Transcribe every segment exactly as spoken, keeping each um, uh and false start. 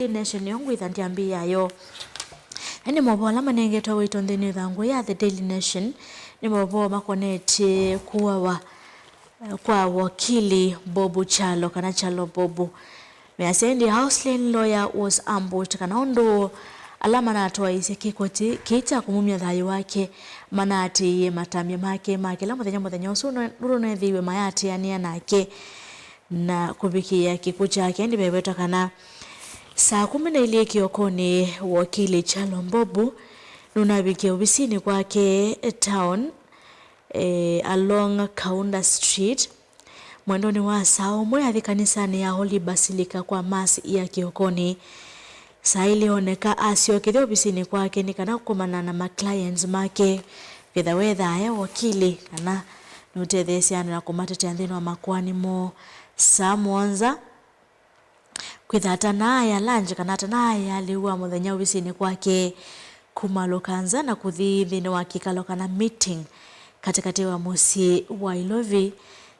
Daily Nation nĩyo ngwĩtha ndyambĩĩa yo. Ĩndĩ maũvoo ala manengetwe ũito nthĩnĩ wa ĩthangũ ya The Daily Nation nĩ maũvoo makonetye kũawa kwa wakili Bobu Kyalo, kana Kyalo Bobu. Measya ĩndĩ, Houseline lawyer was ambushed, kana ũndũ ala manatwaĩĩsye kĩko kĩ-, kĩĩ kya kũmumya thayũ wake manaatĩĩie matambya make ma kĩla mũthenya, mũthenya ũsu nũneethĩiwe mayatĩanĩa nake na kũvikĩĩa kĩkw'ũ kyake. Ĩndĩ vewetwa kana saa kũmi na ilĩ kĩokonĩ, wakili Kyalo Bobu nũnavikie ovisinĩ kwake town, eh, along Kaunda Street mwendonĩ wa saa ũmwe athi kanisanĩ ya Holy Basilica kwa Mass ya kĩokonĩ. Saa ilĩ oneka asyokethya ovisinĩ kwake nĩ kana kũkomana na ma clients make, kwĩtha wethaa e wakili kana nũtetheesya andũ na kũmatetea nthĩnĩ wa makoani moo. Saa mũonza kwĩtha atanaaya lunch kana atanaaya lĩu wa mũthenya ovisinĩ kwake, kuma Lukanza na kũthi nthĩnĩ wa kĩkalo kana meeting katĩkatĩ wa mũsyĩ wa Ilovi.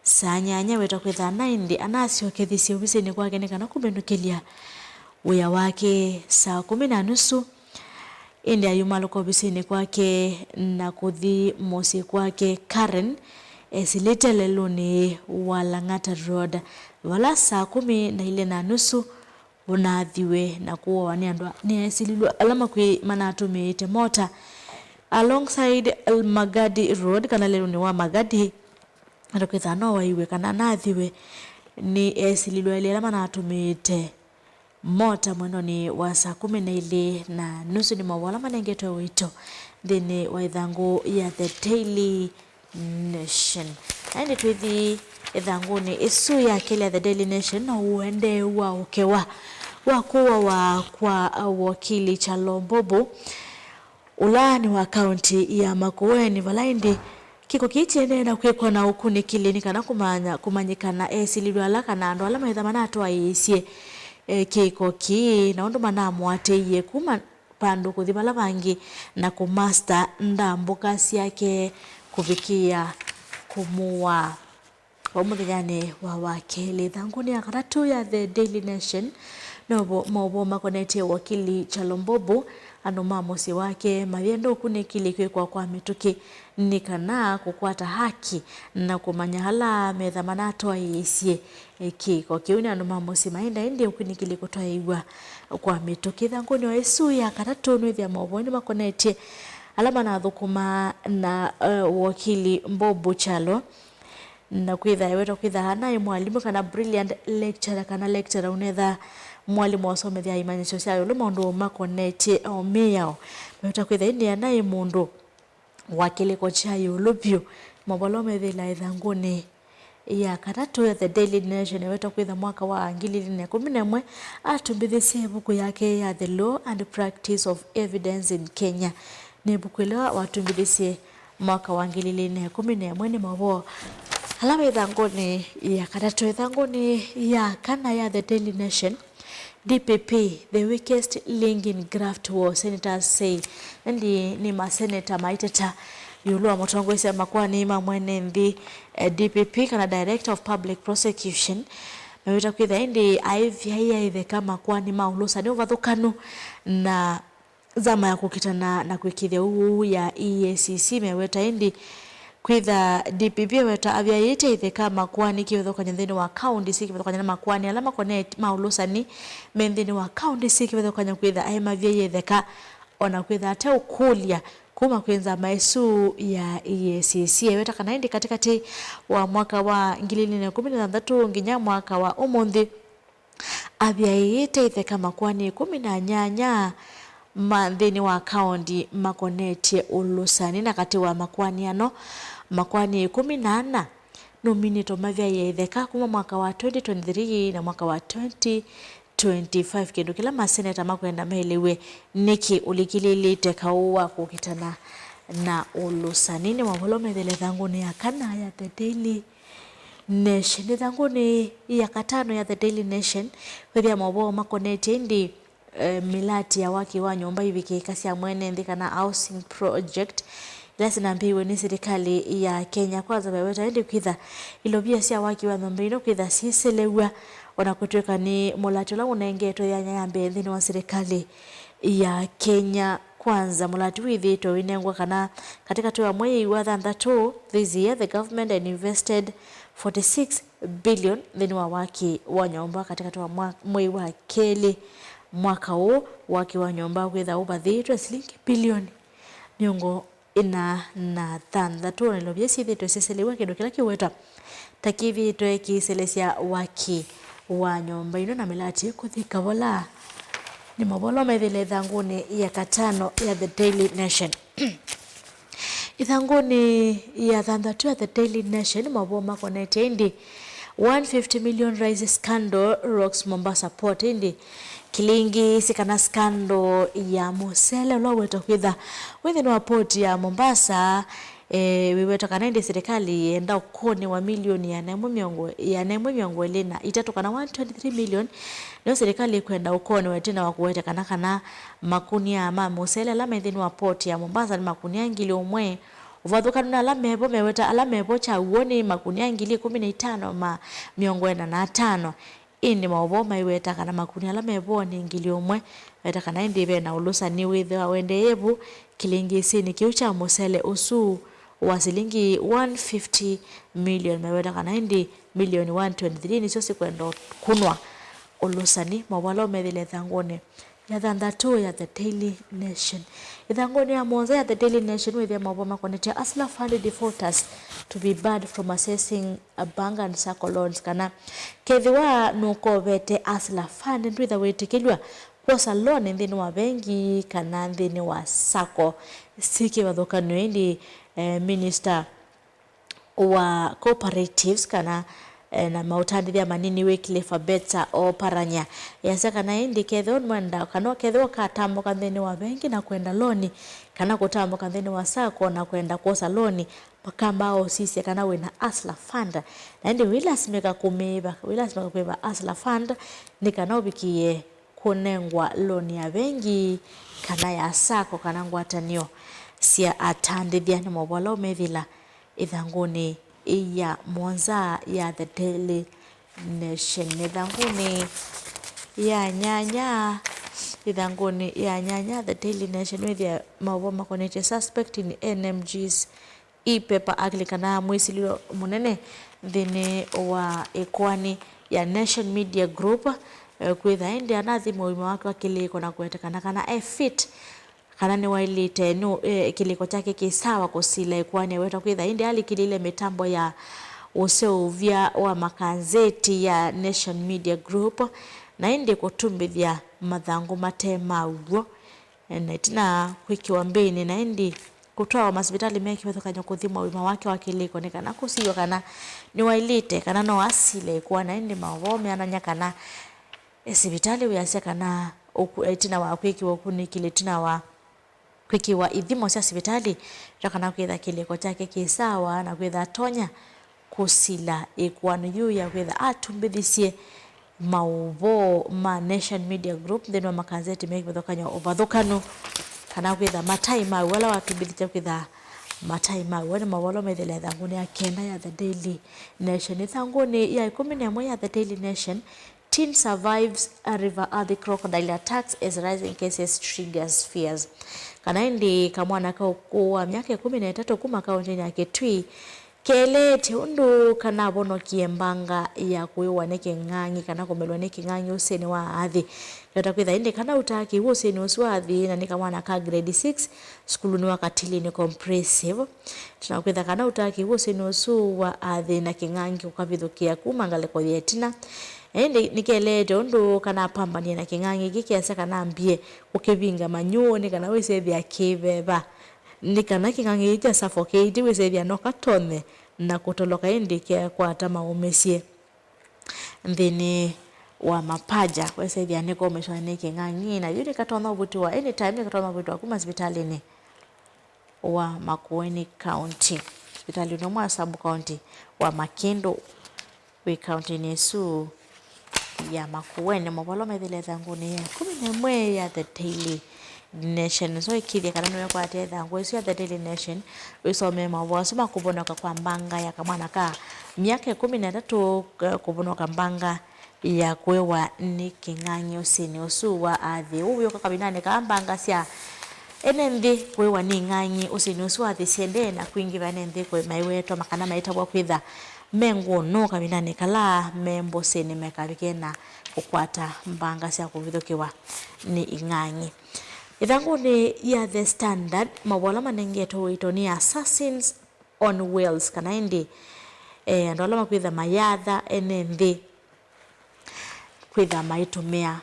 Saa nyanya wetwa kwĩtha ana ĩndĩ anasyokethisye ovisinĩ kwake nĩ kana kũmĩnũkĩlya wĩa wake saa kũmi na nusu. Ĩndĩ ayumalũka ovisinĩ kwake na kũthi mũsyĩ kwake Karen esilĩte lelũnĩ wa Lang'ata Road, vala saa kũmi na ilĩ na nusu ũnaathiwe na kũawa nĩ andũ, nĩ esilĩlw'a ala makwĩ manatũmĩĩte mota alongside Magadi Road, kana lelũnĩ wa Magadi, na kwĩtha no waiwe kana anathiwe nĩ esilĩlw'a elĩ ala manatũmĩĩte mota mwendonĩ wa saa kũmi na ilĩ na nusu. Nĩ maũvoo ala manengetwe ũito nthĩnĩ wa ĩthangũ ya The Daily Nation. Na ĩndĩ twĩthi ĩthangũnĩ ĩsu ya kelĩ ya The Daily Nation, na ũendee wa ũkewa wa kũawa kwa wakili Kyalo Bobu, ũla nĩ wa kaũnti ya Makueni, vala ĩndĩ kĩko kĩĩ kĩendee na kwĩkwa na ũkunĩkĩli nĩ kana kũmanya, kũmanyĩkana esilĩlw'a ala kana andũ ala maitha manatwaĩĩsye, eh, kĩko kĩĩ na ũndũ manamũatĩĩie kuma vandũ kũthi vala vangĩ na kũmasta ndambũka syake kũvikĩĩa kũmũaa. Vau mũthenyanĩ wa wakelĩ, ĩthangũnĩ ya katatũ ya The Daily Nation, no vo-, maũvoo makonetye wakili Kyalo Bobu, andũ ma mũsyĩ wake mayenda ũkunĩkĩli kwĩkwa kwa mĩtũkĩ nĩ kana kũkwata haki na kũmanya ala metha manatwaĩĩsye kĩko kĩu nĩ andũ ma mũsyĩ maenda ĩndĩ ũkunĩkĩli kũtwaĩĩw'a kwa mĩtũkĩ. Ĩthangũnĩ o ĩsu ya katatũ, nĩwĩthĩa maũvoo nĩmakonetye ala manathũkũma na, eh, wakili Bobu Kyalo. Na kwĩtha ewetwa kwĩtha anaĩ mwalimũ kana brilliant lecturer, kana lecturer ũnetha mwalimũ ũsomethya imanyĩsyo sya ĩũlũ maũndũ makonetye o mĩao. Mewetwa kwĩtha ĩndĩ anaĩ mũndũ wa kĩlĩko kya ĩũlũ vyũ. Maũvoo methĩla ĩthangũnĩ ya katatũ ya The Daily Nation, ewetwa kwĩtha mwaka wa ngili ilĩ na ĩkũmi na ĩmwe atumbĩthĩsye ĩvuku yake ya The Law and Practice of Evidence in Kenya. Nĩ ĩvuku ĩla watumbĩthĩsye mwaka wa ngili ilĩ na ĩkũmi na ĩmwe. Nĩ maũvoo ala me ĩthangũnĩ ya katatũ. Ĩthangũnĩ ya kana ya The Daily Nation, D P P, the weakest link in graft war, senators say. Ĩndĩ nĩ maseneta maiteta ĩũlũ wa mũtongoesya makoani ma mwene nthĩ, eh, D P P, kana Director of Public Prosecution, meweta kwĩtha ĩndĩ aĩvyaĩa ĩtheka makoani ma ũlũsani ũvathũkanu na nzama ya kũkitana na kwĩkĩthya ũwau ya E A C C meweta ĩndĩ kwĩtha D P P eweta avyaĩĩte ĩtheka makoani kĩvathũkany'o nthĩnĩ wa kaũnti syĩ kĩvathũkany'o na makoani ala makonetye ma ũlũsani me nthĩnĩ wa kaũnti syĩ kĩvathũkany'o kwĩtha aĩ mavyaĩe ĩtheka, o na kwĩtha ate ũkũlya kuma kwĩ nzama ĩsu ya E A C C. Eweta kana ĩndĩ katĩkatĩ wa mwaka wa ngili ilĩ na ĩkũmi na thanthatũ nginya mwaka wa ũmũnthĩ, avyaĩĩte ĩtheka makoani ĩkũmi na nyanya ma nthĩnĩ wa kaũnti makonetye ũlũsani, na katĩ wa makoani ano, makoani ĩkũmi na ana nũminĩtwe mavyaĩe ĩtheka kuma mwaka wa twenty twenty-three na mwaka wa twenty twenty-five, kĩndũ kĩla maseneta makwenda maelewe nĩkĩ ũlikĩlĩlĩte kaũ wa kũkitana na ũlũsani. Nĩ maũvoo methĩle ĩthangũnĩ ya kana ya The Daily Nation. Ĩthangũnĩ ya katano ya The Daily Nation, kwĩthĩa maũvoo makonetye ĩndĩ, eh, mĩlati ya waki wa nyũmba ivikĩka sya mwene nthĩ kana housing project ila sinambĩĩiwe nĩ silikalĩ ya Kenya Kwanza veweta ĩndĩ kwĩtha ilovia sya waki wa nyũmba ino kwĩtha syĩselew'a, O na kũtw'ĩka nĩ mũlati ũla ũnengetwe yanya ya mbee nthĩnĩ wa silikalĩ ya Kenya Kwanza, mũlati wĩthĩĩtwe ũinengwa kana katĩkatĩ wa mwei wa thanthatũ this year, the government had invested forty six billion nthĩnĩ wa waki wa nyũmba katĩkatĩ wa mwa-, mwei wa kelĩ mwaka ũũ, waki wa nyũmba kwĩtha ũvathĩĩtwe silingi bilioni mĩongo ĩna na thanthatũ. Nailovia syĩthĩĩtwe syĩseleew'a kĩndũ kĩla kĩwetwa ta kĩthĩĩtwe kĩiselesya waki wa nyũmba ino na mĩlati kũthi kavola. Nĩ maũvoo ala methĩle ĩthangũnĩ ya katano ya The Daily Nation. Ĩthangũnĩ ya thanthatũ ya The Daily Nation, maũvoo makonetye ĩndĩ one fifty million rice scandal rocks Mombasa port. Ĩndĩ kĩlingisi kana scandal ya mũsele ũla ũwetwa kwĩtha wĩ nthĩnĩ wa port ya Mombasa, eh, wĩwetwa kana ĩndĩ silikalĩ yenda ũkũnĩwa milioni ĩana ĩmwe mĩongo, ĩana ĩmwe mĩongo ĩlĩ na itatũ, kana one twenty-three million, nĩyo silikalĩ ĩkwenda ũkũnĩwa ĩtina wa kũweta kana, kana makunia ma mũsele ala me nthĩnĩ wa port ya Mombasa nĩ makunia ngili ũmwe. Ũvathũkanu na ala mevo meweta, ala mevo kya w'o nĩ makunia ngili ĩkũmi na itano ma mĩongo ĩna na atano. Ĩndĩ maũvoo maiweta kana makunia ala mevo nĩ ngili ũmwe. Meweta kana ĩndĩ ve na ũlũsani wĩthĩwa ũendeeye vu kĩlingĩsĩnĩ kĩu kya mũsele ũsu wa silingi one fifty million. Meweta kana ĩndĩ milioni one twenty-three nĩsyo sikwenda kũnwa ũlũsani. Maũvoo ala ũmethĩle ĩthangũnĩ ya thanthatũ ya The Daily Nation. Ĩthangũnĩ ya mũonza ya The Daily Nation wĩthĩa maũvoo makonetye Hustler Fund defaulters to be barred from accessing a bank and sacco loans, kana kethĩwa nũkovete Hustler Fund ndwĩtha wĩtĩkĩlw'a kwosa loan nthĩnĩ wa vengi kana nthĩnĩ wa sacco. Syĩ kĩvathũkany'o ĩndĩ, eh, minister wa cooperatives kana, eh, na maũtandĩthya manini Wycliffe Abetsa Oparanya easya kana ĩndĩ kethĩwa nĩwenda kana kethĩwa ũkatambũka nthĩnĩ wa vengi na kwenda loni kana kũtambũka nthĩnĩ wa sacco na kwenda kwosa loni, makambaa ũsisya kana wĩna Hustler Fund. Na ĩndĩ wĩlasimĩka kũmĩĩva, wĩlasimĩka kũĩva Hustler Fund nĩ kana ũvikĩe kũnengwa loni ya vengi kana ya sacco kana ngwatanĩo sya atandĩthya. Nĩ maũvoo ala ũmethĩla ĩthangũnĩ ya mũonza ya The Daily Nation. Ĩthangũnĩ ya nyanya, ĩthangũnĩ ya nyanya The Daily Nation wĩthĩa maũvoo makonetye suspect in N M G's e-paper act, kana mwĩsilĩlo mũnene nthĩnĩ wa ĩkoani ya Nation Media Group, eh, kwĩtha ĩndĩ anathimwa ũima wake wa kĩlĩko na kũwetekana kana e fit, kana nĩwaĩlĩte nũ, eh, kĩlĩko kyake kĩ sawa kũsila ĩkoani. Aweta kwĩtha ĩndĩ alikĩlĩle mĩtambo ya ũseũvya wa makanzeti ya Nation Media Group, na ĩndĩ kũtumbĩthya mathangũ mate ma w'o. Na ĩtina kwĩkĩwa mbĩnĩ na ĩndĩ kũtwawa masivitalĩ me kĩvathũkany'o kũthimwa ũima wake wa kĩlĩko nĩ kana kũsiw'a kana nĩwaĩlĩte kana no asile ĩkũa. Na ĩndĩ maũvoo meanany'a kana, e, sivitalĩ wĩasya kana ũku-, ĩtina wa kwĩkĩwa ũkunĩkĩli, ĩtina wa kwĩkĩwa ithimo sya sivitalĩ, ĩtwa kana kwĩtha kĩlĩko kyake kĩ sawa na kwĩtha atonya kũsila ĩkũanĩ yĩu ya kwĩtha atumbĩthisye maũvoo ma Nation Media Group nthĩnĩ wa makanzeti me kĩvathũkany'o ũvathũkanu, kana kwĩtha matai ma w'o ala watumbĩthĩtye kwĩtha matai ma w'o. Nĩ maũvoo ala methĩle ĩthangũnĩ ya kenda ya The Daily Nation. Ĩthangũnĩ ya ĩkũmi na ĩmwe ya The Daily Nation, teen survives a River Athi crocodile attacks as rising cases triggers fears. Kana ĩndĩ kamwana ka ũkũũ wa myaka ĩkũmi na ĩtatũ kuma kaũntĩnĩ ya Kitui keeleetye ũndũ kanavonokie mbanga ya kũĩwa nĩ kĩng'ang'i kana kũmelwa nĩ kĩng'ang'i ũsĩnĩ wa Athi. Kĩota kwĩtha ĩndĩ kana ũtakĩw'e ũsĩnĩ ũsu wa Athi, na nĩ kamwana ka grade six sukulunĩ wa Katilini Comprehensive. Tũnakwĩtha kana ũtakĩw'e ũsĩnĩ ũsu wa Athi na kĩng'ang'i kũkavithũkĩa kuma ngalĩko ya ĩtina. Ĩndĩ nĩkeleete ũndũ kanapambanie na kĩng'ang'i kĩĩ kĩasya kanambie kũkĩvinga manyũũ nĩ kana wĩsethĩa kĩveva. Nĩ kana kĩng'ang'i kĩĩ kya suffocated wĩsethĩa no katonye na kũtoloka ĩndĩ kekwata maũmĩsye nthĩnĩ wa mapaja, wesethĩa nĩkomĩswa nĩ kĩng'ang'i, na yu nĩkatonya ũvutĩwa anytime, nĩkatonya ũvutĩwa kuma sivitalĩnĩ wa Makueni County, sivitalĩnĩ ũmwe wa sub county wa Makĩndũ wĩ kauntinĩ ĩsu ya Makueni. Maũvoo ala methĩle ĩthangũnĩ ya ĩkũmi na ĩmwe ya The Daily Nation. So ĩkĩthya kana nĩwekwatya ĩthangũ ĩsu ya The Daily Nation, wĩsomee maũvoo asu ma kũvonoka kwa mbanga ya kamwana ka myaka ĩkũmi na ĩtatũ, eh, kũvonoka mbanga ya kũĩwa nĩ kĩng'ang'i ũsĩnĩ ũsu wa athĩ. Ũu wĩũka kavindanĩ kaa mbanga sya ene nthĩ kũĩwa nĩ ing'ang'i ũsĩnĩ ũsu wa athĩ syendee na kwingĩva ene nthĩ kũ-, maiwetwa kana maitavwa kwĩtha me ngũnũ kavindanĩ kala me mbũsĩnĩ mekavike na kũkwata mbanga sya kũvithũkĩwa nĩ ing'ang'i. Ĩthangũnĩ ya The Standard, mavoo ala manengetwe ũito nĩ Assassins on Wheels, kana ĩndĩ, eh, andũ ala makwĩtha mayatha ene nthĩ kwĩtha maitũmĩa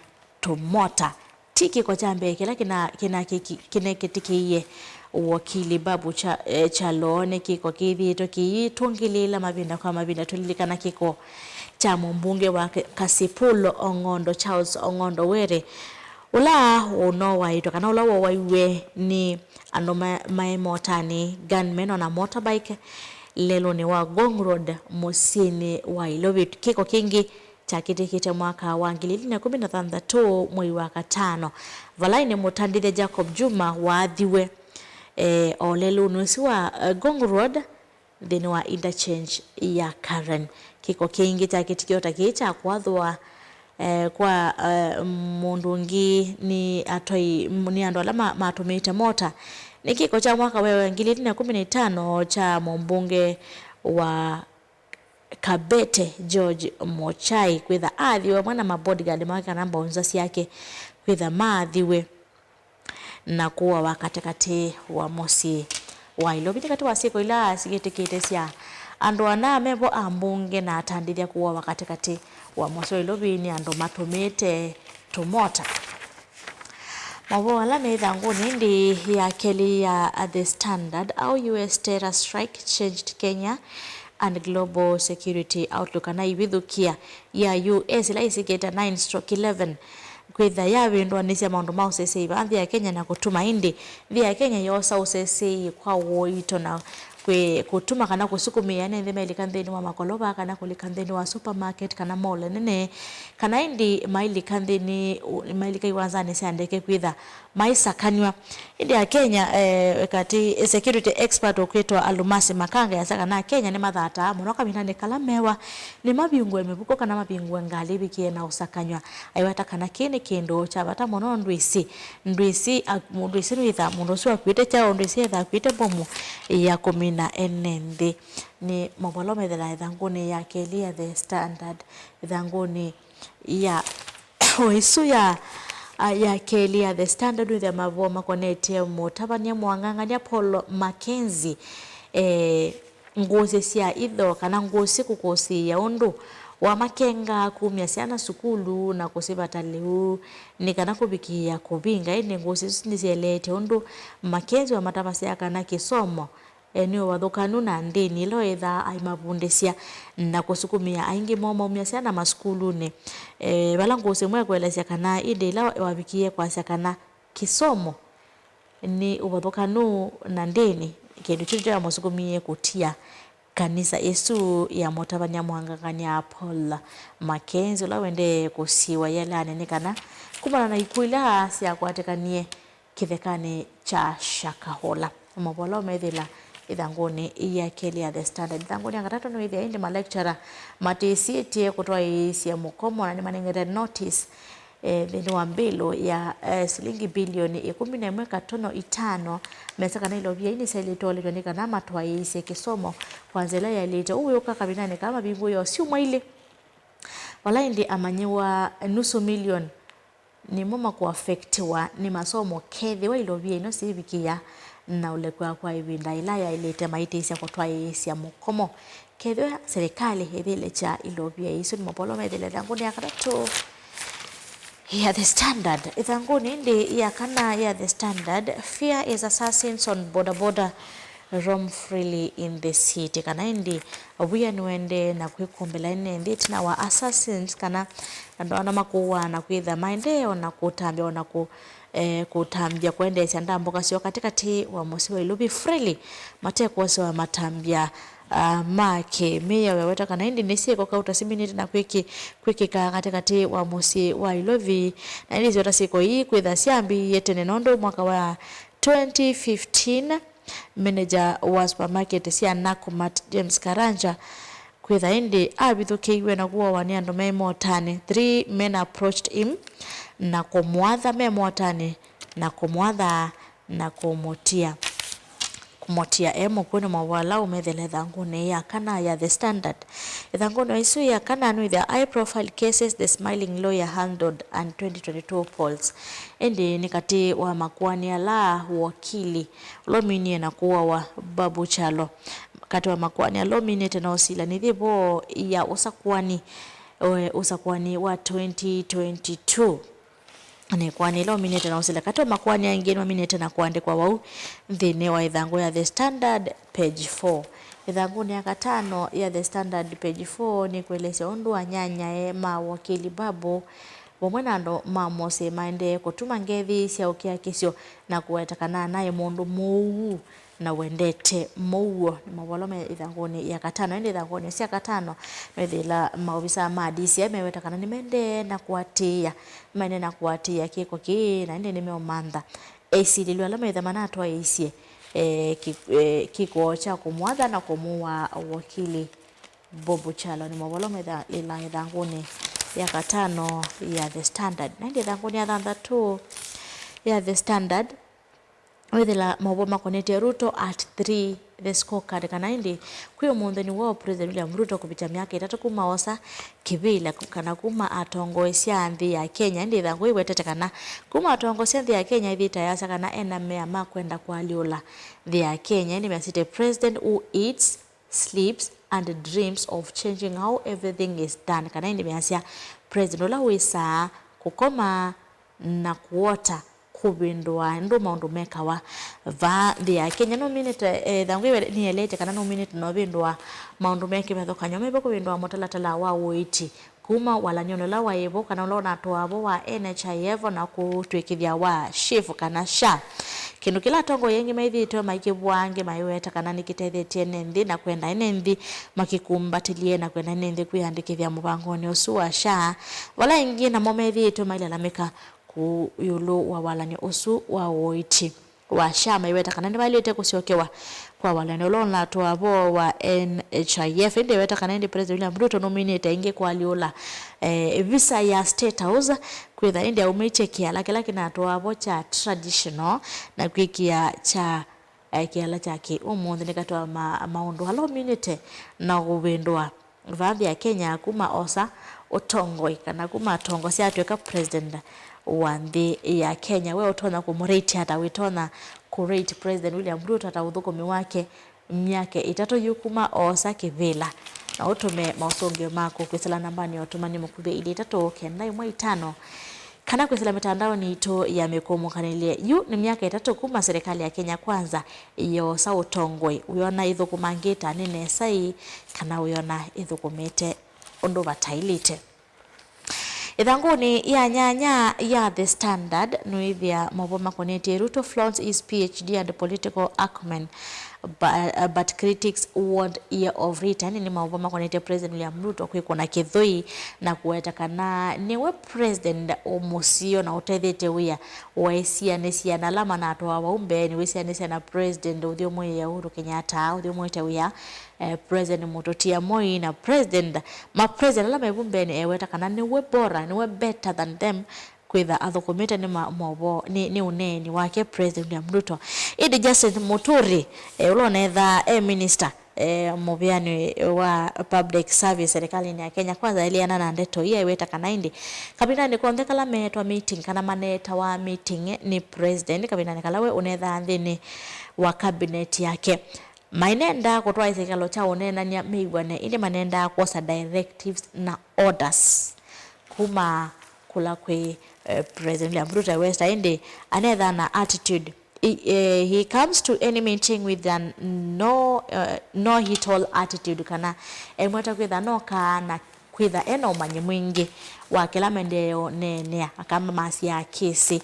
tũmota. Ti kĩko kya mbee kĩla kĩna-, kĩna-, kĩki-, kĩnekĩtĩkĩie wakili Babu Cha-, eh, Chalo. Nĩ kĩko kĩthĩĩtwe kĩitũngĩlĩĩla mavinda kwa mavinda. Tũlilikana kĩko kya mũmbunge wa Ka-, Kasipul Ong'ondo, Charles Ong'ondo Were, ũla ũnooaĩtwe kana ũla wowaiwe nĩ andũ ma-, maĩ motanĩ, gunmen on a motorbike, lelũnĩ wa Ngong Road, mũsyĩnĩ wa Ilovi. Kĩko kĩngĩ kyakĩtĩkĩte mwaka wa ngili ili na kũmi na thanthatũ, mwei wa katano, vala ĩndĩ mũtandĩthya Jacob Juma waathiwe, eh, o lelũnĩ ũsu wa, eh, Ngong Road, nthĩnĩ wa interchange ya Karen. Kĩko kĩngĩ kyakĩtĩkĩe o ta kĩĩ kya kũathũa, eh, kwa, eh, mũndũ ũngĩ nĩ atwai, nĩ andũ ala ma-, matũmĩĩte mota. Nĩ kĩko kya mwaka wa ngili ili na kũmi na itano kya mũmbunge wa Kabete George Muchai kwĩtha aathiwe vamwe na ma bodyguard make kana mbaunza syake kwĩtha maathiwe na kũawa katĩkatĩ wa mũsyĩ wa Ilovi. Nĩ katĩ wa syĩko ila syĩtĩkĩte sya andũ ana mevo ambunge na atandĩthya kũawa katĩkatĩ wa mũsyĩ wa Ilovi nĩ andũ matũmĩĩte tũmota. Mavoo ala me ĩthangũnĩ ĩndĩ ya kelĩ ya The Standard, How U S Terror Strike Changed Kenya and Global Security Outlook, kana ivithũkĩa ya U S ila isikĩte nine stroke eleven kwĩtha yavĩndũanĩsya maũndũ ma ũseseĩ vaa nthĩ ya Kenya na kũtuma ĩndĩ nthĩ ya Kenya yosa ũseseĩ kwa ũito na kwĩ-, kũtuma kana kũsukumĩa ene nthĩ mailika nthĩnĩ wa makolova kana kũlika nthĩnĩ wa supermarket kana mall nene, kana ĩndĩ mailika nthĩnĩ, mailika iwanzanĩ sya ndeke kwĩtha maisakanw'a. Ĩndĩ Akenya, eh, katĩ security expert ũkwĩtwa Alumasi Makanga easya kana Akenya nĩmathataa mũno kavindanĩ kala mewa nĩmavingũe mĩvuko kana mavingũe ngalĩ ĩvikĩe na ũsakanw'a. Aiweta kana kĩĩ nĩ kĩndũ kya vata mũno, ndwĩsĩ, ndwĩsĩ, a-, ndwĩsĩ nĩwĩtha mũndũ ũsu akuĩte kyaũ, ndwĩsĩ etha akuĩte mbomu ya kũmina ene nthĩ. Nĩ maũvoo ala methĩawa ĩthangũnĩ ya kelĩ ya The Standard, ĩthangũnĩ ya o ĩsu ya, a, ya kelĩ ya The Standard, wĩthĩa mavoo makonetye mũtavany'a mũangangany'a Paul Mackenzie, eh, ngũsĩ sya itho kana ngũsĩ kũkũsĩĩa ũndũ wamakengaa kumya syana sukulu na kũsivata lĩu nĩ kana kũvikĩĩa kũvinga. Ĩndĩ ngũsĩ isu nĩsyeleetye ũndũ Mackenzie wamatavasya kana kĩsomo, e, nĩ ũvathũkanu na ndĩni ĩla wĩthaa aimavundĩsya na kũsukumĩa aingĩ moo maumya syana masukulunĩ. E, vala ngũsĩ ĩmwe ĩkũelesya kana ĩndĩ ĩla wavikie kwasya kana kĩsomo nĩ ũvathũkanu na ndĩni, kĩndũ kĩu kyaamũsukumie kũtia kanisa ĩsu ya mũtavany'a mũangangany'a Paul Mackenzie, ũla ũendee kũsiĩwa yĩelanĩ nĩ kana kumana na ikw'ũ ila syakwatĩkanie kĩthekanĩ kya Shakahola. Maũvoo ala ũmethĩla ĩthangũnĩ ya kelĩ ya The Standard. Ĩthangũnĩ ya katatũ nĩwĩthĩa ĩndĩ ma lecturer matĩsĩtye kũtwaĩĩsya mũkomo na nĩmanengete notice, eh, nthĩnĩ wa mbĩlũ ya, eh, silingi bilioni ĩkũmi na ĩmwe katono itano, mesa kana ilovia ii nĩsyaĩlĩte ũlĩtwa nĩ kana matwaĩĩsye kĩsomo kwa nzĩa ĩla yaĩlĩte. Ũu wĩũka kavindanĩ kaa mavingũĩo syumwa ilĩ, vala ĩndĩ amanyĩw'a nusu milioni nĩmo makũafektiwa nĩ masomo kethĩwa ilovia ino siivikĩa na ũlekw'a kwa ĩvinda ĩla yaĩlĩte maitĩsya kũtwaĩĩsya mũkomo. Kethĩwa silikalĩ ĩthĩlekya ilovia isu, nĩ maũvoo ala methĩle ĩthangũnĩ ya katatũ ya The Standard. Ĩthangũnĩ ĩndĩ ya kana ya The Standard, Fear is assassins on bodaboda roam freely in the city, kana ĩndĩ wia nĩwendee na kwĩkũmbĩla ene nthĩ ĩtina wa assassins, kana andũ ana makũaa na kwĩtha maendee ona kũtambya, ona kũ-, eh, kũtambya kũendeesya ndambũka syoo katĩkatĩ wa mũsyĩ wa Ilovi freely, mate kwosewa matambya, ah, ma kĩmĩao. Weweta kana ĩndĩ nĩ syĩko kauta siminĩte na kwĩkĩ-, kwĩkĩka katĩkatĩ wa mũsyĩ wa Ilovi, na ĩndĩ syota syĩko ii kwĩtha syambĩĩie tene, nũndũ mwaka wa twenty fifteen, manager wa supermarket sya Nakumatt, James Karanja, Kwĩtha ĩndĩ avithũkĩiwe na kũawa nĩ andũ me motanĩ, three men approached him, na kũmwatha me motanĩ, na kũmwatha, na kũmũtia, kũmũtia e mũkw'ũ. Nĩ maũvoo ala ũmethela ĩthangũnĩ ya kana ya The Standard. Ĩthangũnĩ ĩsu ya kana nĩwĩthĩa high profile cases the smiling lawyer handled and twenty twenty-two polls. Ĩndĩ nĩ katĩ wa makoani ala wokili ũla ũminie na kũawa Babu Chalo. Katĩ wa makoani ala ũminĩte na ũsila nĩ yĩvo ya ũsakuani, eh, ũsakuani wa twenty twenty-two. Nĩ ĩkoani ĩla ũminĩte na ũsila. Katĩ wa makoani angĩ nĩmaminĩte na kũandĩkwa vau nthĩnĩ wa ĩthangũ ya The Standard, page four. Ĩthangũnĩ ya katano ya The Standard, page four, nĩkũelesya ũndũ anyanyae ma wakili Babu vamwe na andũ ma mũsyĩ maendee kũtuma ngethi sya ũkiakisyo na kũweta kana anaĩ mũndũ mũuu na wendete mũuo. Nĩ maũvoo ala me ĩthangũnĩ ya katano. Ĩndĩ ĩthangũnĩ sya katano, nĩwĩthĩla maovisa ma D C I meweta kana nĩmaendee na kũatĩĩa, nĩmaendee na kũatĩĩa kĩko kĩĩ, na ĩndĩ nĩmeũmantha esilĩlw'a ala methĩa manatwaĩĩsye, eh, kĩ-, eh, kĩko kya kũmwatha na kũmũaa wakili Bob Chalo. Nĩ maũvoo ala me ĩtha-, ĩla ĩthangũnĩ ya katano ya The Standard. Na ĩndĩ ĩthangũnĩ ya thanthatũ ya The Standard, wĩthĩla maũvoo makonetye Ruto at three, the scorecard, kana ĩndĩ kwĩ ũmũnthĩ nĩw'o President William Ruto kũvikya myaka ĩtatũ kuma osa kĩvĩla, kana kuma atongoesya nthĩ ya Kenya. Ĩndĩ ĩthangũ ĩwetete kana kuma atongoesya nthĩ ya Kenya, ĩthĩĩte ayasya kana ena mea ma kwenda kũalyũla nthĩ ya Kenya. Ĩndĩ measĩte, "President who eats, sleeps and dreams of changing how everything is done," kana ĩndĩ measya, "President ũla wĩsaa, kũkoma na kũota kũvĩndũa ndũ maũndũ mekawa vaa nthĩ ya Kenya." Nũminĩte, eh, ĩthangũ ĩwe nĩelete kana nũminĩte na ũvĩndũa maũndũ me kĩvathũkany'o, meve kũvĩndũa mũtalatala wa ũiiti kuma walany'onĩ ũla waĩ vo kana ũla ũnatũaa vo wa N H I F na kũtw'ĩkĩthya wa SHIF kana SHA. Kĩndũ kĩla atongoi aingĩ maithĩĩtwe maikĩvũaa angĩ maiweta kana nĩkĩtethetye ene nthĩ na kwenda ene nthĩ makĩkumbatĩlye na kwenda ene nthĩ kwĩyandĩkĩthya mũvangonĩ ũsu wa SHA, vala aingĩ namo methĩĩtwe mailalamĩka kũũ ĩũlũ wa walany'o ũsu wa ũiiti wa SHA, maiweta kana nĩvaĩlĩte kũsyokewa kwa walany'o ũla ũnatũaa vo wa N H I F. Ĩndĩ eweta kana ĩndĩ President William Ruto nũminĩte aingĩ kũalyũla, eh, visa ya State House, kwĩtha ĩndĩ aumĩtye kĩala kĩla kĩnatũaa vo kya traditional na kwĩkĩa kya, eh, kĩala kya kĩ-ũmũnthĩ. Nĩ katĩ wa ma-, maũndũ ala ũminĩte na kũvĩndũa vaa nthĩ ya Kenya kuma osa ũtongoi, kana kuma atongosya atw'ĩka president wa nthĩ ya Kenya. We ũtonya kũmũrate ata? Wĩtonya kũrate President William Ruto ata ũthũkũmi wake myaka ĩtatũ yu kuma oosa kĩvĩla? Na ũtũme maũsũngĩo maku kwĩsĩla nambanĩ ya ũtũmani mũkuvĩ ilĩ itatũ kenda ĩmwe itano, kana kwĩsĩla mĩtandaonĩ itũ ya mĩkũmũkanĩlye. Yu nĩ myaka ĩtatũ kuma serikali ya Kenya Kwanza yoosa ũtongoi. Wĩona ĩthũkũmangĩte nĩ nesa ĩ, kana wĩona ĩthũkũmĩte ũndũ vataĩlĩte? Ĩthangũnĩ ya nyanya ya The Standard, nũĩthĩa maũvoo makonetye Ruto flaunts his P H D and political acumen, bu-, but critics warned year of return. Nĩ maũvoo makonetye President William Ruto kwĩkũna kĩthũi na kũweta kana nĩwe president mũseo na ũtethete wĩa waĩsianĩsya na ala manatwawa vau mbeenĩ, wĩsianĩsya na president ũthyũmũĩe Uhuru Kenyatta, ũthyũmũĩte wĩa, eh, President Mũtũtia Moi na president, ma president ala me vu mbeenĩ, eweta kana nĩwe bora, nĩwe better than them, kwĩtha athũkũmĩte nĩ ma-, maũvoo, nĩ, nĩ ũneeni wake President William Ruto. Ĩndĩ Justin Muturi, eh, ũla ũnethaa e minister, eh, mũvĩanĩ wa public service serikalĩnĩ ya Kenya Kwanza, aeleana na ndeto ii, aiweta kana ĩndĩ kavindanĩ konthe kala meetwa meeting kana maneetawa meeting nĩ president, kavindanĩ kala we ũnethaa nthĩnĩ wa cabinet yake, mainendaa kũtwaĩsya kĩkalo kya ũneenany'a mew'ane, ĩndĩ manendaa kwosa directives na orders kuma kũla kwĩ, eh, President William Ruto. Westa ĩndĩ anethaa na attitude. He, eh, he comes to any meeting with an no, eh, know-it-all attitude, kana emweta kwĩtha nokaa na kwĩtha ena ũmanyi mwingĩ wa kĩla maendeeo neenea, akamba masyaa kĩsĩ.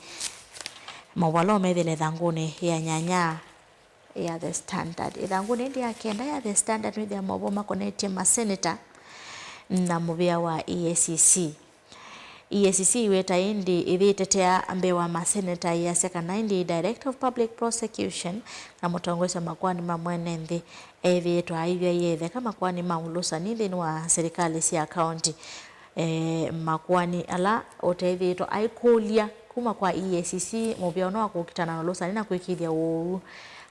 Maũvoo ala ũmethĩle ĩthangũnĩ ya nyanya ya The Standard. Ĩthangũnĩ ĩndĩ ya kenda ya The Standard nĩthĩa maũvoo makonetye maseneta na mũvĩa wa E A C C. E A C C ĩweta ĩndĩ ĩthĩtetea mbee wa maseneta, ĩasya kana ĩndĩ Director of Public Prosecution na mũtongoesya makoani ma mwene nthĩ ethĩĩtwe aivyaie ĩtheka makoani ma ũlũsani nthĩnĩ wa silikalĩ sya kaũnti. E, makoani ala ũtethĩĩtwe aikũlya kuma kwa E A C C mũvĩa ũno wa kũkitana na ũlũsani na kwĩkĩĩthya ũu.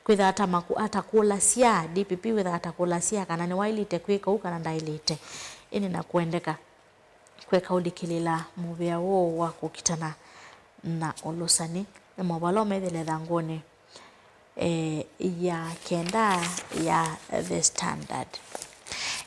Kwĩthaa ta maku-, atakũlasya, D P P wĩthaa atakũlasya kana nĩwaĩlĩte kwĩka ũu kana ndaĩlĩte. Ĩndĩ na kũendeka kweka ũlikĩlĩla mũvĩa woo wa kũkitana na ũlũsani. Nĩ maũvoo ala ũmethĩle ĩthangũnĩ, eh, ya kenda ya The Standard.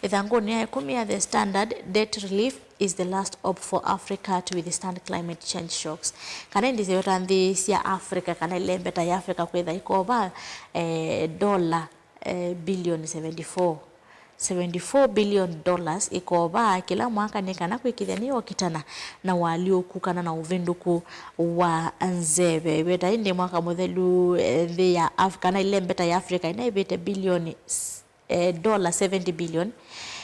Ĩthangũnĩ ya ĩkũmi ya The Standard, "Debt relief is the last hope for Africa to withstand climate change shocks." Kana ĩndĩ syaweta nthĩ sya Africa, kana ĩlembeta ya Africa kwĩtha ĩkova, eh, dola, eh, bilioni seventy-four, seventy-four billion dollars ĩkova kĩla mwaka nĩ kana kwĩkĩthya nĩyokitana na ũalyũku kana na ũvĩndũku wa nzeve. Ĩvĩta ĩndĩ mwaka mũthelu, eh, nthĩ ya Af-, kana ĩlembeta ya Africa ĩnaĩvĩte bilioni s-, eh, dola seventy billion,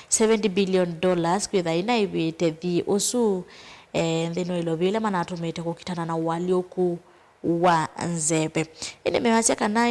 seventy billion dollars kwĩtha ĩnaĩvĩte thi ũsu, eh, nthĩnĩ wa ilovi ila manatũmĩte kũkitana na ũalyũku wa nzeve. Ĩndĩ mewasya kana,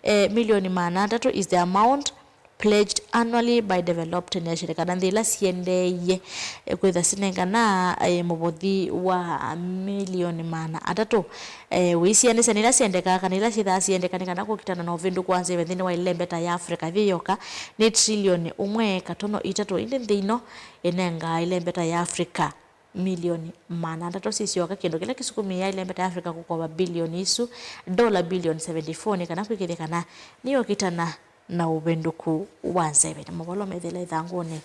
eh, milioni maana atatũ is the amount pledged annually by developed nation, kana nthĩ ila siendeeie, eh, kwĩtha sinengana, eh, mũvothi wa milioni maana atatũ. Eh, ũisianĩsya nĩ ila siendekaa kana ila syĩthaa siendeka nĩ kana kũkitana na ũvĩndũku wa nzeve nthĩnĩ wa ĩlembeta ya Africa yĩ yoka nĩ trilioni ũmwe katono itatũ, ĩndĩ nthĩ ĩno ĩnengaa ĩlembeta ya Africa milioni maana atatũ sisyoka, kĩndũ kĩla kĩsukumĩaa ĩlembeta ya Africa kũkova bilioni isu, dola bilioni seventy-four, nĩ kana kwĩkĩthya kana nĩyokitana na ũvĩndũku wa nzeve. Na maũvoo methĩle ĩthangũnĩ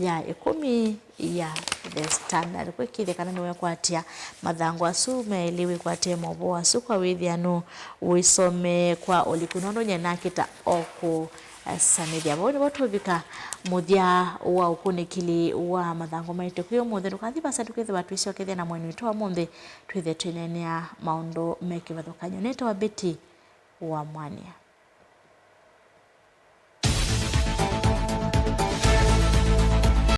ya ĩkũmi ya The Standard. Kwĩkĩthya kana nĩwekwatya mathangũ asu melĩ, wĩkwatĩe maũvoo asu kwa wĩthĩanu, wĩsomee kwa ũliku, nũndũ nyie nakĩta o kũ sanĩthya. Vau nĩvo tũvika mũthya wa ũkunĩkĩli wa mathangũ maitũ kwĩ ũmũnthĩ. Ndũkathi vasa, ndũkethĩwa twĩsyokethya na mwenĩ witũ wa ũmũnthĩ, twĩthe twĩneenea maũndũ me kĩvathũkany'o. Nĩtawa Betty wa Mwania.